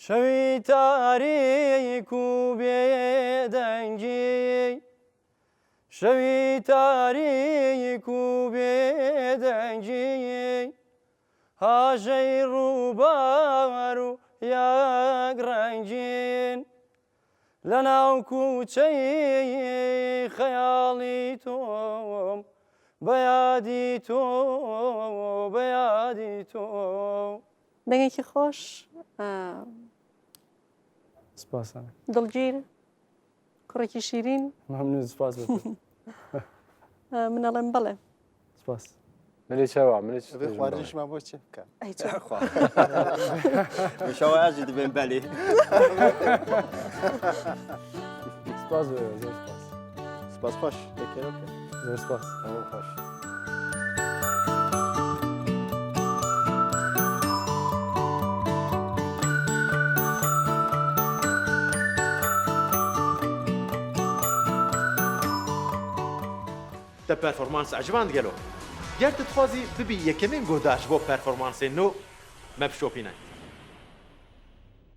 شەوی تاریک و بێدەنگی شەوی تاریک و بێدەنگی هاژەی ڕووبار و یەک ڕەنگین لە ناو کوچەی خەیاڵی تۆم بە یادی تۆ بە یادی تۆ. دەنگێکی خۆش سپاس. دڵگیر کوڕێکی شیرین. مەمنون سپاس بۆ تۆ. من ئەڵێم بەڵێ. سپاس. منی چاوا منی چ ئەبێ خواردنیشمان بۆ چێ بکە. ئەی چۆن؟ خوا. شەوە ئەژی دبێن بەلێ. سپاس بۆ ئێوە زۆر سپاس. سپاس خۆش دەکەێ زۆر سپاس. هەموو خۆش. Te performans eciband gelo? Ger tu dixwazî bibî yekemîn guhdar ji bo performansên nû, me bişopîne.